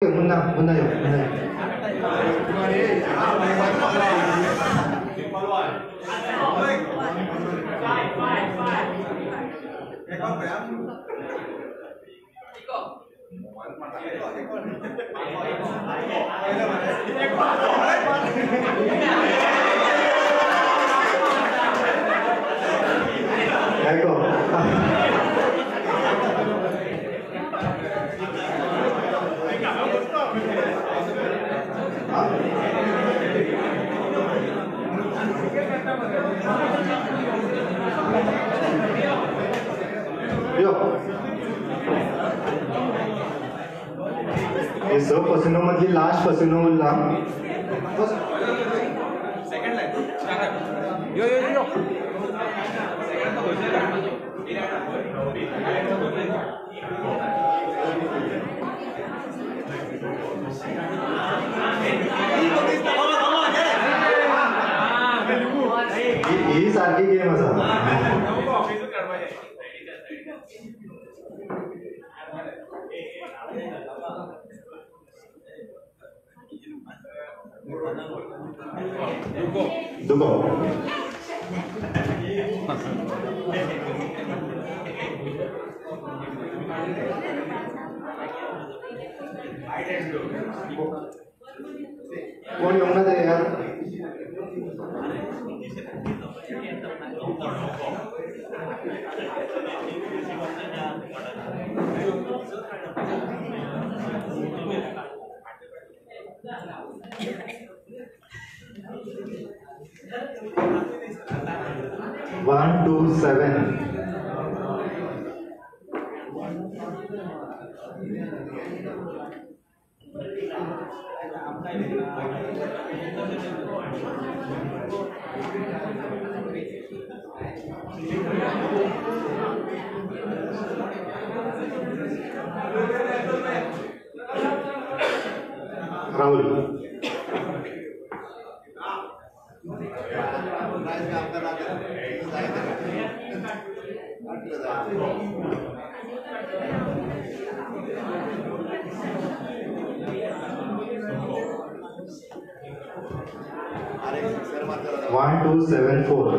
Munna Munna yo Munna yo. यो हे स पसिनो मधली लास्ट पसिनो उरला. यो यो यो ही सारखी गेम आसा. दुको कोण येवंक ना तरी यार. One two seven. Rahul 1 2 7 4.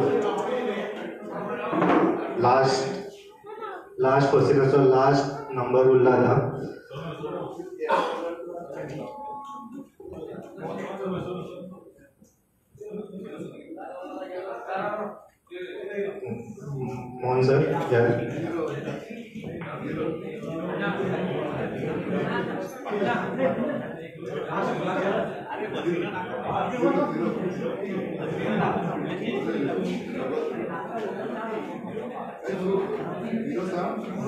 Last last पसिनाचो last number उरला आतां. मोहन सर या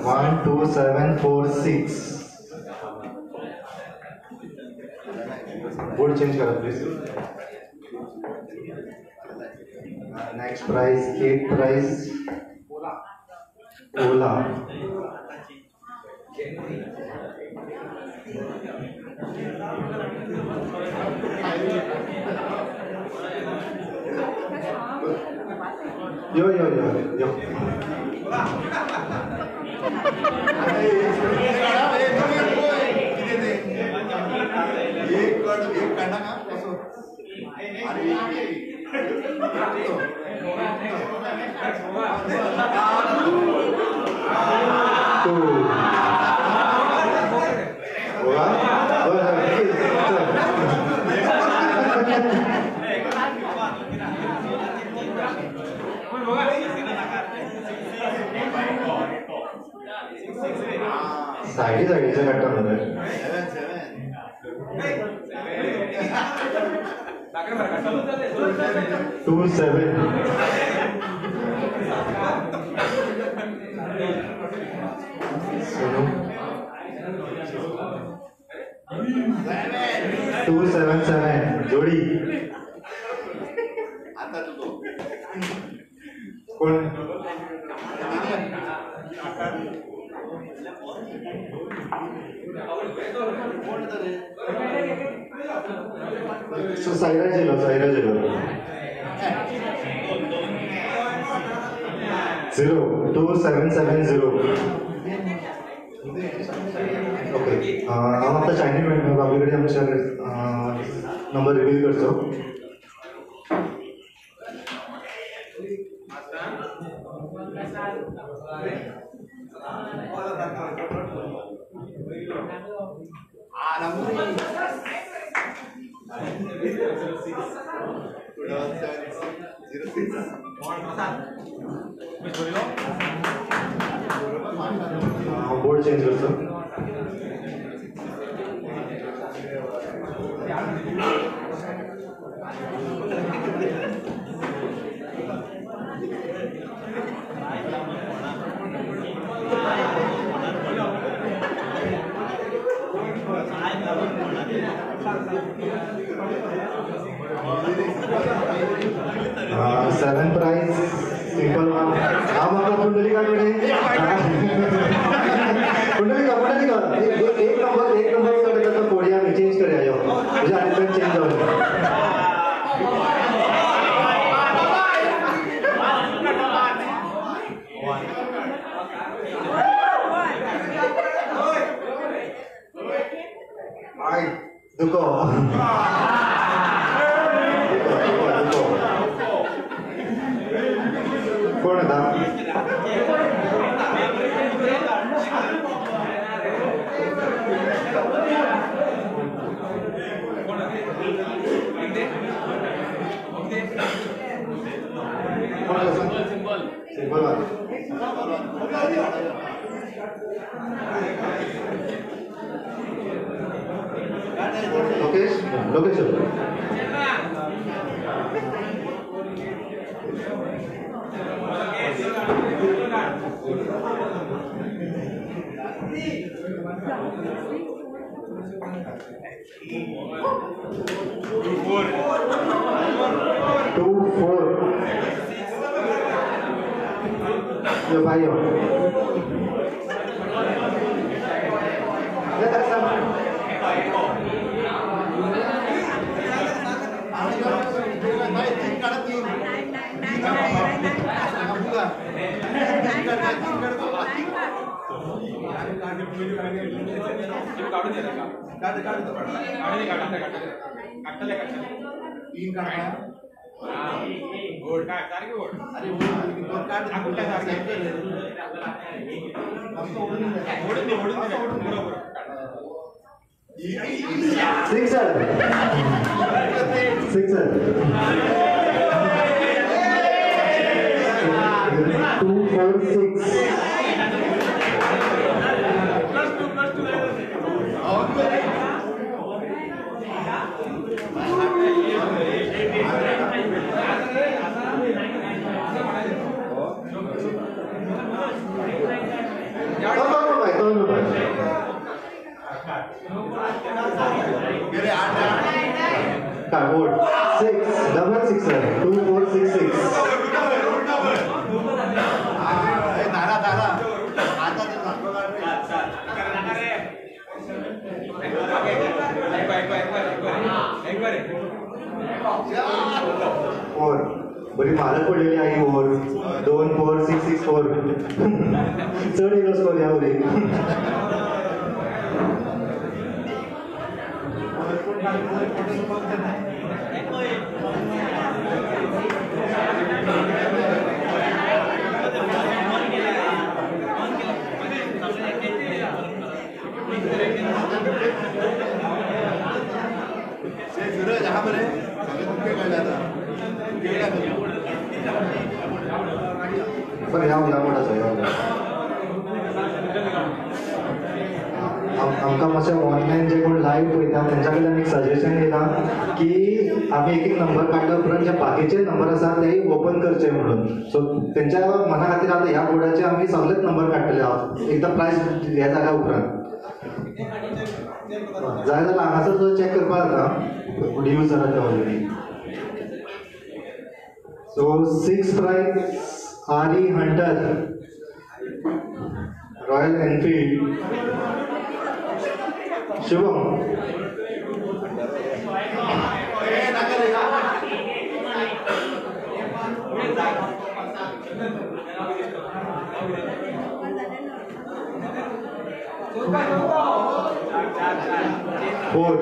1 2 7 4 6. बोर्ड चेंज करा please. Next prize 8 prize Ola. Yo yo yo yo. Two. सायडी सायडीचे काडटा मरे. 2 7. Sonu 2 7 7 जोडी. कोण सो सायराज येयलो सायराज येयलो. 0 2 7 7 0. ओके, हांव आतां शायनी बाबी कडेन आमच्या नंबर रिवील करचो. बोर्ड चेंज करचो. Seven price simple. हा म्हाका पुंडलिका कडेन पुंडलिका पुंडलिका एक नंबर काडटा कोडी आमी चेंज करया. यो म्हणजे आनी चेंज जावं. दुको कोण येता? सिंपल. लोकेश लोकेश 2 4 यो भाई हो. Sixer sixer 2 4 6. Cardboard 6 double 6 2 4 6 6. 4 बरी म्हारग पडलेली आहे 4 2 4 6 6 4. चड येयलो स्कोर ह्या वरी. बरं ह्या बोर्डाचो ह्या आमकां मातशें ऑनलायन जे कोण लायव्ह पळयता तेंच्या कडल्यान एक सजेशन येयलां की आमी एक एक नंबर काडल्या उपरांत जे बाकीचे नंबर आसा तेय ओपन करचे म्हणून. सो तेंच्या मना खातीर आतां ह्या बोर्डाचे आमी सगळेच नंबर काडटले आहात एकदां प्रायस हे जाल्या उपरांत. जाय जाल्यार हांगासर सुद्दां चॅक करपाक जाता यूज जाला ते already. So 6 prize R E Hunter Royal Enfield. Shubham 4.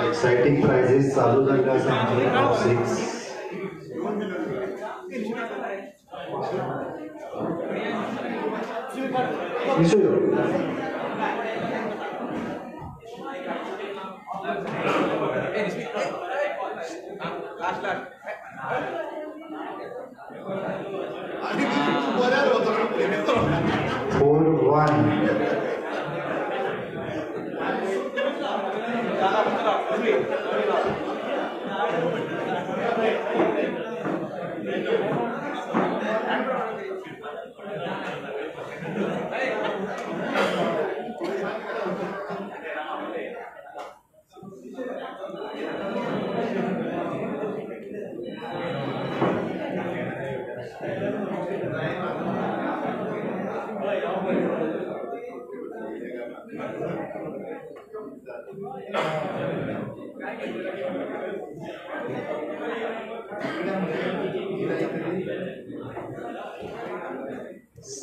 Exciting prizes चालू जाल्ले आसा आमचे टॉप 6. निशू यो. 4 1.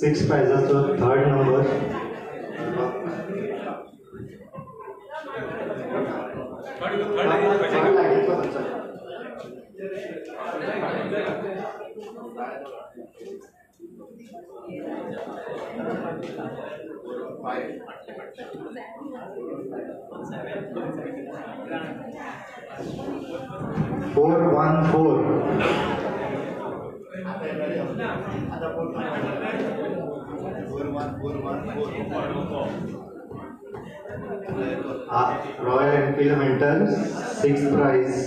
6 प्राइजाचो third number. 4 1 4. Royal Enfield Hunter 6th prize.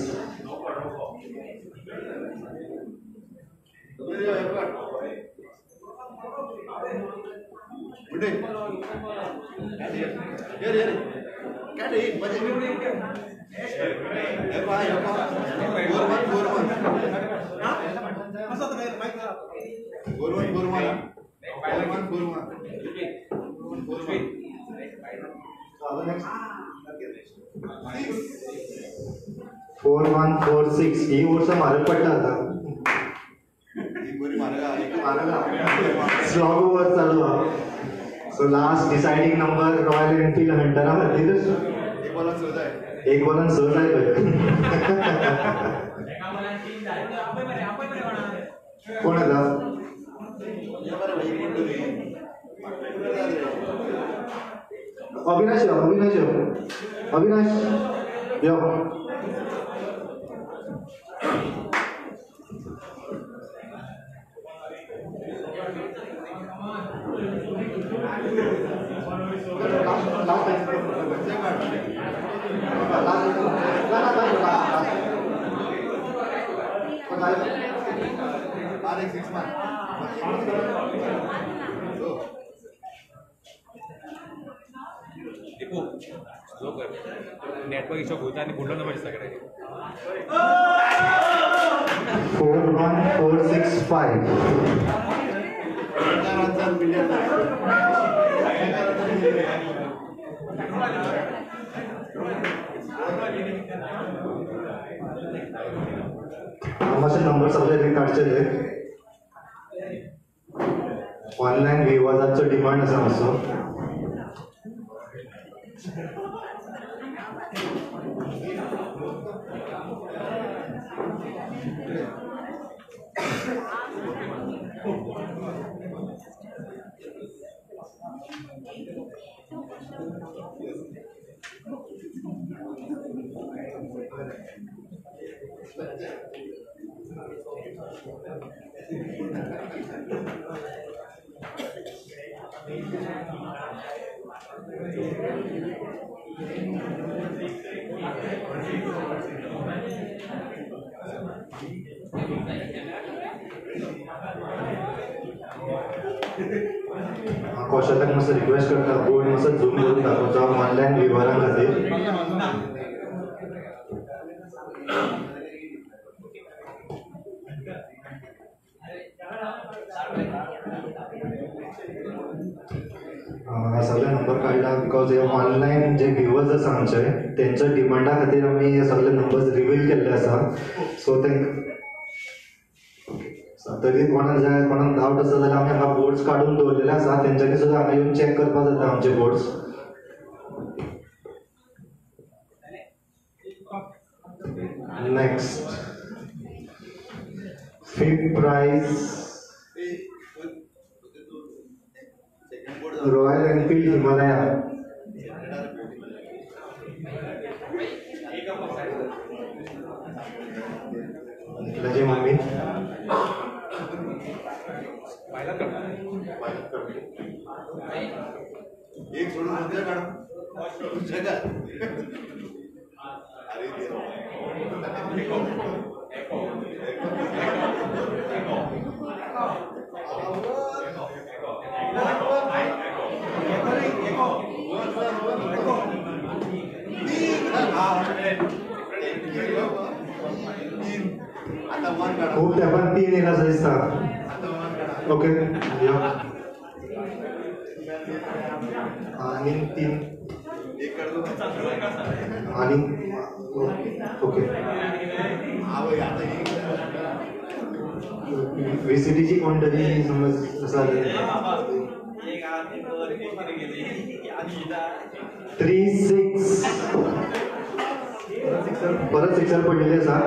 4 1 4 6. ही वर्ष म्हारग पडटा आतां. स्लॉग ओवर चालू आहा. So last deciding number Royal Enfield हंटरा खातीर एक बॉलान 6 जाय पळय. कोण येता? अविनाश यो. अविनाश यो. अविनाश यो. नेटवर्क इशू होता आणि बुडलो ना पाहिजे सगळे. 4 1 4 6 5. मातशे नंबर सगळे काडचे ते ऑनलायन विवाजाचो डिमांड आसा मातसो. कौशलाक मातसो रिक्वेस्ट करता बोर्ड मातसो झूम करून दाखोवचो ऑनलायन व्युवरां खातीर. सगळे नंबर काडला because हे ऑनलायन जे व्युवर्स आसा आमचे तेंच्या डिमांडा खातीर आमी हे सगळे नंबर्स रिवील केल्ले आसा. सो तेंकां तरी कोणाक जाय, कोणाक डावट आसा जाल्यार आमी हांगा बोर्ड्स काडून दवरलेले आसा, तेंच्यांनी सुद्दां हांगा येवन चॅक करपाक जाता आमचे boards. Next fifth prize Royal Enfield Himalaya. निखिलाची mummy एक सोडून काढ. खूप तेंपान 3 येयला अशें दिसता. ओके आनी 3 आनी ओके व्हीसीटीची कोण तरी समज आसा 3 6 परत सिक्सर पडलेले आसा.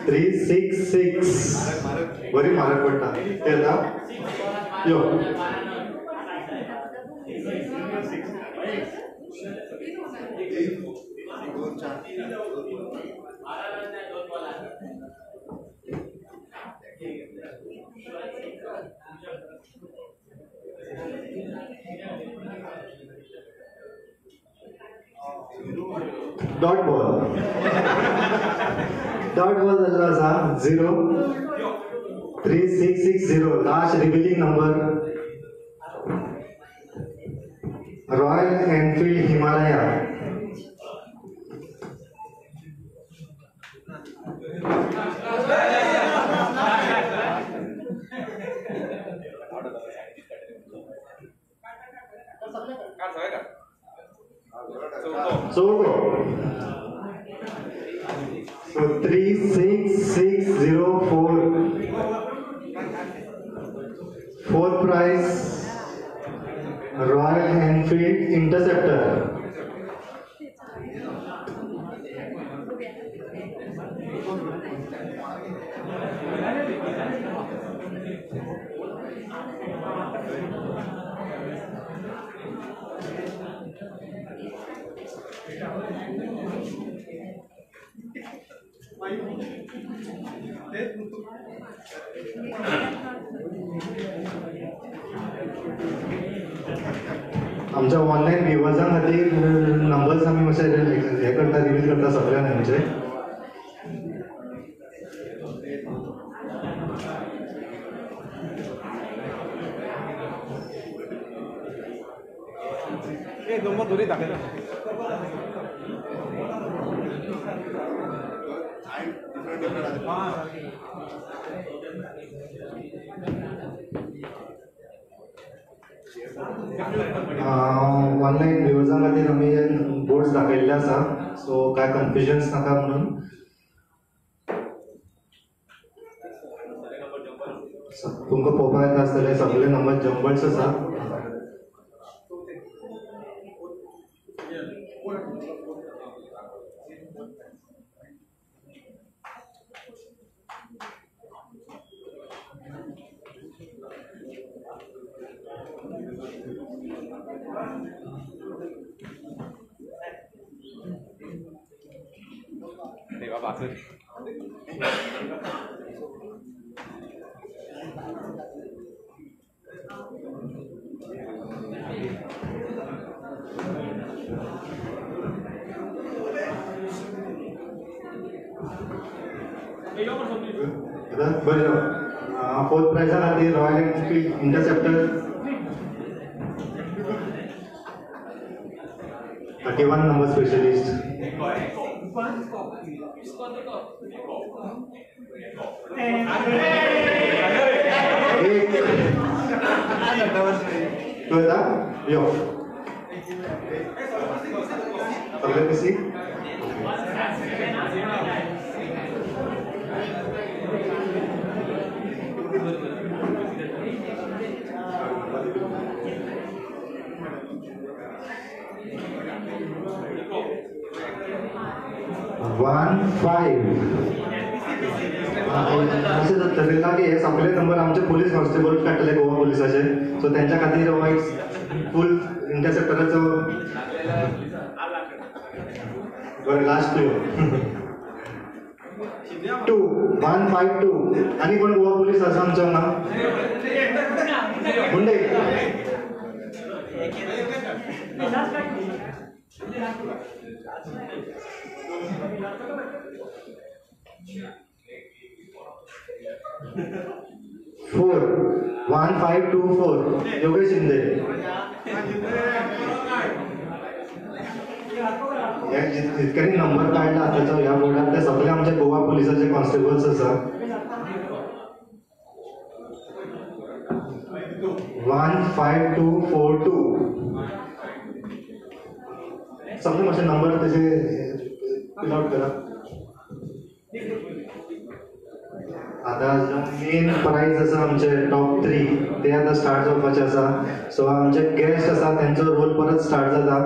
3 6 6 बरी म्हारग पडटा ते येता यो. डॉट बॉल डॉट बॉल जाल्लो आसा 0 3 6 6 0 last revealing number Royal Enfield Himalaya. चौको. So 3 6 6 0 4 fourth prize Royal Enfield Interceptor. आमच्या ऑनलायन व्युवर्सां खातीर नंबर्स आमी मातशे हे करता, रिवील करता सगळ्या आमचे. नंबर दोन्ही दाखयला. ऑनलायन व्युवर्सां खातीर आमी बोर्ड्स दाखयल्ले आसा, सो कांय कन्फ्युजन्स नाका म्हणून. तुमकां पळोवपाक येता आसतले सगळे नंबर जंबल्स आसा. बरें, फोर्थ प्रायजा खातीर Royal Enfield Interceptor 31 number specialist. एक तूं येता यो सगळे पिसी. वन 5 अशें थरयलां की हे सगळे नंबर आमचे पोलीस कॉन्स्टेबल काडटले गोवा पोलिसाचे. सो तेंच्या खातीर हो एक फूल इंटरसेप्टराचो. बरें, लास्ट 2 1 5 2. आनी कोण गोवा पोलीस आसा आमचो हांगा? Munde. 4 1 5 2 4 Yogesh Shinde. जितक्यांनी नंबर काडला ताचो ह्या बोर्डार ते सगळे आमचे गोवा पोलिसाचे कॉन्स्टेबल्स आसा. 1 5 2 4 2 सगळे मातशे नंबर तशे फिल आउट करा. आतां मेन प्रायज आसा आमचे टॉप 3 ते आतां स्टार्ट जावपाचे आसा. सो आमचे गेस्ट आसा तेंचो रोल परत स्टार्ट जाता.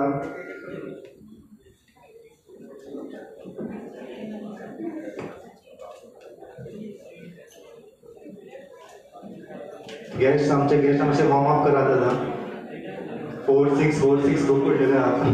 गेस्ट आमचे गेस्ट मातशे वॉर्म अप करात आतां. 4 6 4 6 खूब पडलेले आहा.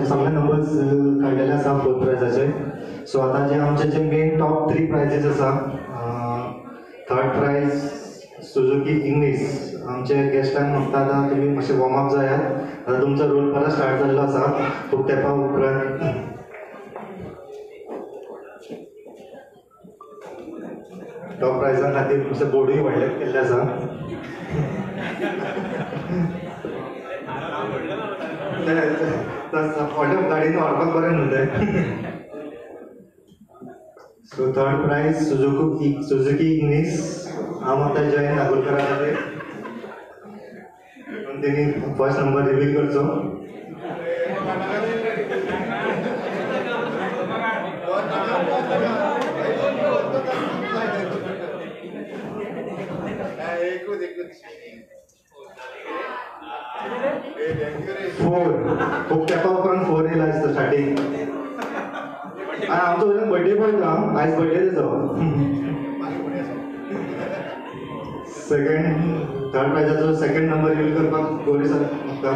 सगळे नंबर्स काडलेले आसा फोर्थ प्रायजाचे. सो आतां जे आमचे जे मेन टॉप 3 प्रायजीस आसा, थर्ड प्रायज सुझुकी इग्निस. आमचे गेस्टांक म्हाका आतां तुमी मातशे वॉर्म अप जायात. आतां तुमचो रोल परत स्टार्ट जाल्लो आसा खूब तेंपा उपरांत. टॉप प्रायजा खातीर मातशें बोर्डूय व्हडलें केल्लें आसा. व्हडल्या गाडयेन व्हरपाक बरें न्हू तें. So third prize Suzuki Ignis. हांव आतां जयंत नागोलकरा खातीर तेणी फर्स्ट नंबर रिवील करचो. 4 खूब तेंपा उपरांत 4 येयला दिसता स्टार्टींग. आनी आमचो वयल्यान बर्थडे बॉय तो, आयज बर्थडे तेजो. सेकंड थर्ड प्रायजाचो सेकंड नंबर रिवील करपाक गौरी सर म्हाका.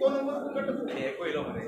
दोन नंबर बरें.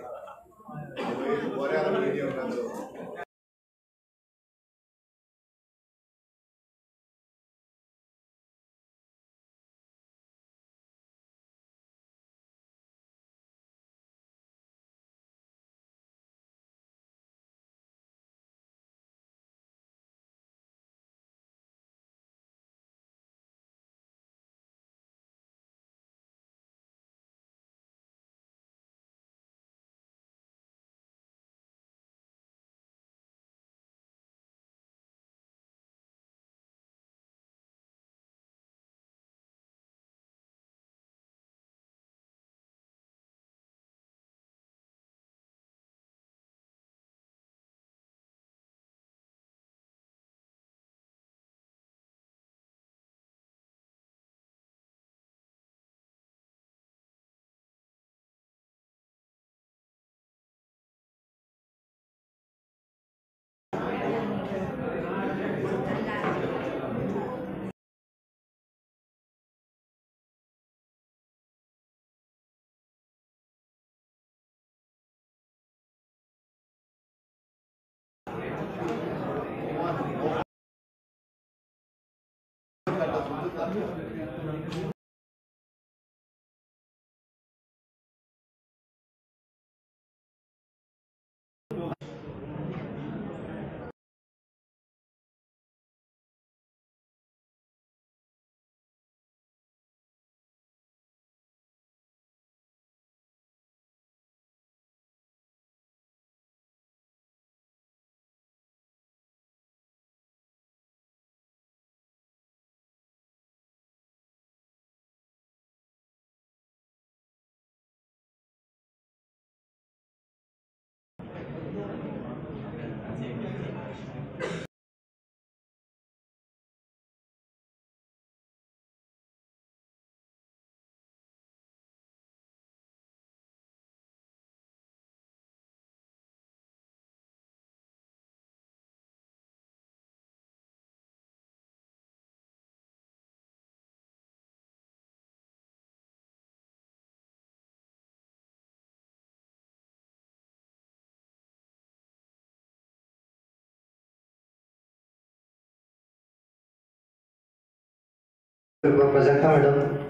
Prajakta madam.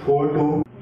4-2.